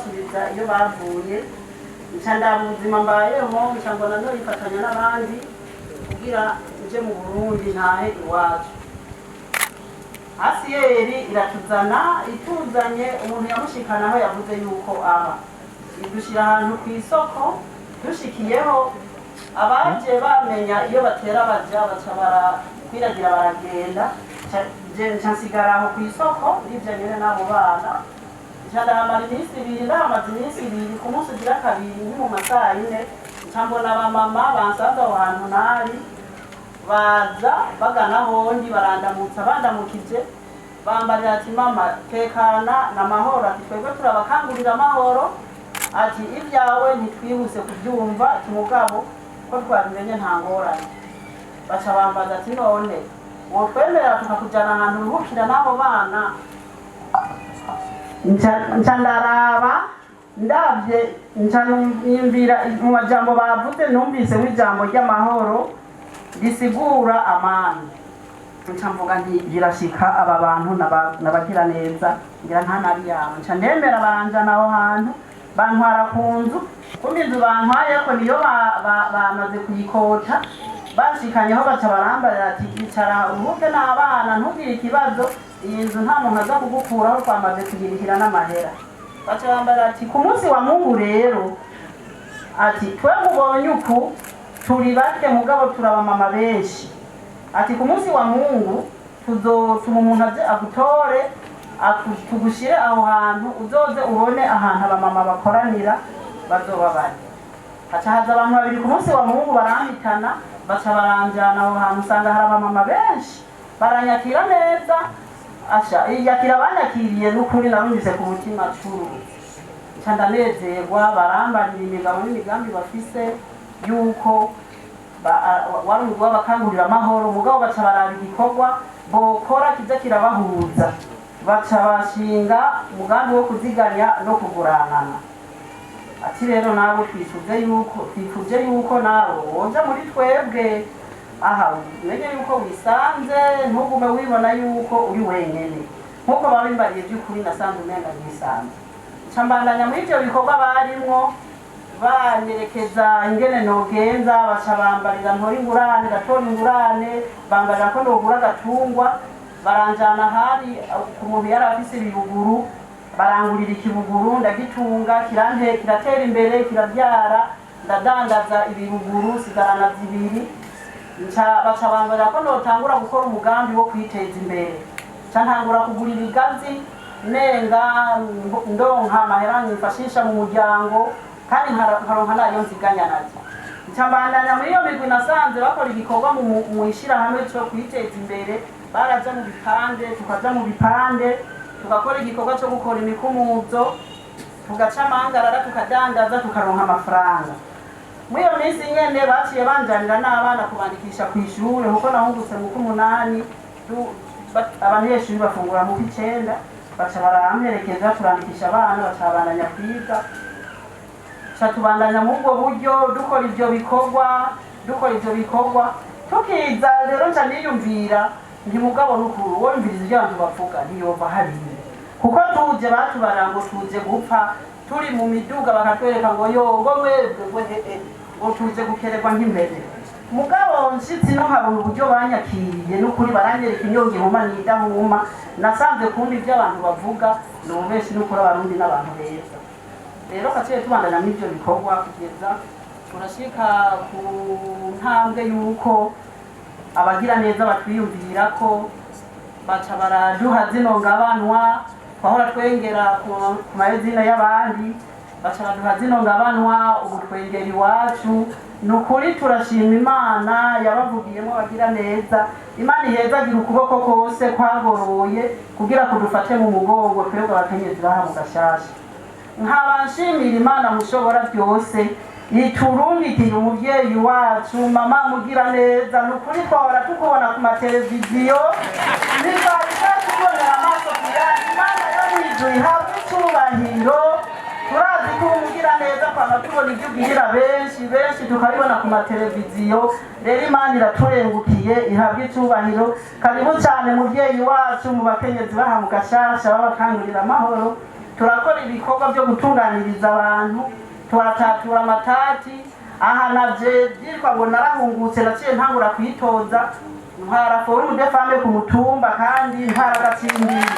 Kubasubiza iyo bavuye, nca ndaba ubuzima mbayeho, nca mbona noyifatanya n'abandi kugira nje mu Burundi, ntahe iwacu. HCR iratuzana, ituzanye umuntu yamushikana aho yavuze yuko aba, idushyira ahantu ku isoko. Dushikiyeho, abaje bamenya iyo batera baja, baca barakwiragira, baragenda. Nca nsigara aho ku isoko ndivyo nyene n'abo bana. Nca ndahamara iminsi 2. Ndahamaze iminsi 2, ku munsi ugira kabiri, nko mu masaa 4, nca mbona abamama bansanze aho hantu nari, baza bagana hondi, barandamutsa. Bandamukije, bambarira ati: "Mama, tekana na mahoro." Ati: "Twebwe turabakangurira amahoro." Ati: "Ibyawe ntitwihuse kubyumva." Ati: "Mugabo ko twabimenye, nta ngorane." Baca bambaza ati: "None wotwemerera tukakujyana ahantu uruhukira n'abo bana?" Nca ndaraba, ndabye, nca niyumvira mu majambo bavuze, numvisemo ijambo ry'amahoro risigura amani. Nca mvuga nti: "Birashika aba bantu nabagira neza, ngira nta nabi yabo." Nca ndemera, baranjana aho hantu, bantwara ku nzu. Kumbe inzu bantwayeko niyo bamaze kuyikota. Bashikanyeho, baca barambarira ati: "Icara uruhuke n'abana, ntugire ikibazo, iyi nzu nta muntu aza kugukuraho, twamaze kuyirihira n'amahera." Baca bambarira ati: "Ku munsi wa Mungu rero," ati, "twebwe ubonye uku turi bake, mugabo turabamama benshi." Ati: "Ku munsi wa Mungu tuzotuma umuntu aze agutore, tugushyire aho hantu, uzoze ubone ahantu abamama bakoranira bazoba bari." Haca haza abantu babiri ku munsi wa Mungu, barampitana, baca baranjana aho hantu. Usanga hari abamama benshi, baranyakira neza. Asha, iyakira banyakiriye n'ukuri narumvise ku mutima curutse, nca ndanezerwa. Barambarira imigabo n'imigambi bafise, yuko wari umugwi w'abakangurira amahoro, mugabo baca baraba igikorwa bokora kiza kirabahuza. Baca bashinga umugambi wo kuziganya no kuguranana. Ati: "Rero nawe twifuje yuko nawe woja muri twebwe aha, umenye yuko wisanze, ntugume wibona yuko uri wenyene." Nk'uko babimbariye, by'ukuri nasanze umenga nisanze. Nca mbandanya muri ivyo bikorwa barimwo, banyerekeza ingene nogenza. Baca bambarira ntora ingurane, ndatora ingurane. Bambarira ko nogura agatungwa, baranjana ahari ku muntu yari afise ibibuguru, barangurira ikibuguru, ndagitunga, kirante, kiratera imbere, kirabyara, ndadandaza ibibuguru, sigarana zibiri. Nca baca bambarira ko notangura gukora umugambi wo kwiteza imbere. Nca ntangura kugura ibigazi, nenga, ndonka amahera nifashisha mu muryango, kandi nkaronka nayo nziganya nazo. Nca mbandanya muri iyo migwi. Nasanze bakora igikorwa mu ishirahamwe cyo kwiteza imbere. Baraja mu bipande, tukaja mu bipande, tugakora igikorwa cyo gukora imikumuzo, tugaca amangarara, tukadandaza, tukaronka amafaranga. Muri iyo minsi nyene baciye banjanira n'abana kubandikisha ku ishure, kuko nahungutse mu k'umunani, abanyeshuri bafungura mu k'icenda. Baca baramperekeza, turandikisha abana, baca babandanya kwiga. Ca tubandanya muri ubwo buryo, dukora ivyo bikorwa, dukora ivyo bikorwa. Tukiza rero, nca niyumvira nti: "Mugabo n'ukuri wumviriza ivyo abantu bavuga, ntiyova hariya." Kuko tuje batubara ngo tuje gupfa, turi mu miduga, bakatwereka ngo: "Yo," ngo, "mwebwe," ngo, "hehe," ngo "tuje gukererwa nk'imbere." Mugabo nshitsi no nkabona uburyo banyakiriye, n'ukuri baranyereka inyonga ihuma n'idahuma. Nasanze kumva ibyo abantu bavuga ni ububeshi. N'ukuri Abarundi n'abantu beza. Rero kaciye tubandanya muri ibyo bikorwa kugeza turashika ku ntambwe y'uko abagira neza batwiyumvira ko baca baraduha zino ngabanwa. Twahora twengera ku mazina y'abandi, baca baduha zino ngabanwa, ubu twengera iwacu. Ni ukuri turashima Imana yabavugiyemo abagira neza. Imana ihezagira ukuboko kose kwagoroye kugira kudufate mu mugongo, twebwe abakenyezi baha mu Gashasha. Nkaba nshimira Imana mushobora byose iturungikiye umuvyeyi wacu, mama mugira neza. Ni ukuri twahora tukubona ku mateleviziyo, ntitwari twatubonera amaso ku yandi. Imana yo mw'ijuru ihabwa icubahiro. Turazi ko umugira neza, twama tubona ibyo ugirira benshi benshi, tukabibona ku mateleviziyo. Rero Imana iraturengukiye, ihabwa icubahiro. Karibu cyane muvyeyi wacu mu bakenyezi baha mu Gashasha babakangurira amahoro. Turakora ibikorwa byo gutunganiriza abantu, turatatura amatati. Aha navye byitwa ngo narahungutse, naciye ntangura kwitoza, ntwara forum de femme ku mutumba kandi ntwara agacimbiri.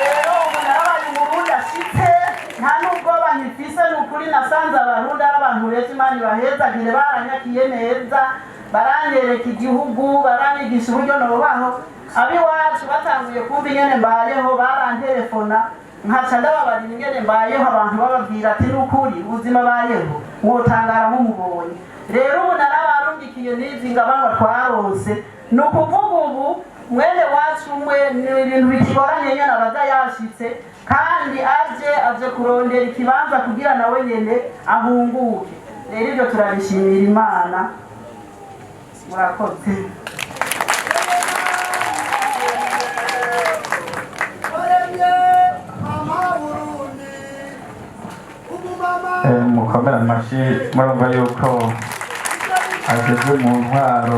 Rero ubu narabaye Umurundi ashitse, nta n'ubwoba nkifise. Ni ukuri nasanze Abarundi ari abantu beza, Imana ibahezagire, baranyakiye neza, baranyereka igihugu, baranyigisha uburyo nobaho. Ab'iwacu batanguye kumva ingene mbayeho, barantelefona, nkaca ndababarira ingene mbayeho. Abantu bababwira ati: "N'ukuri ubuzima bayeho mwotangara mumubonye." Rero ubu narabarungikiye n'izi ngabanwa twaronse. Ni ukuvuga ubu mwene wacu umwe ni ibintu bikigoranye nyene, abaza yashitse kandi aje kurondera ikibanza kugira nawe nyene ahunguke. Rero ibyo turabishimira Imana. Murakoze. Waremye mama Burundi, umumama. Mukomere amashyi, murumva yuko ageze mu ntwaro.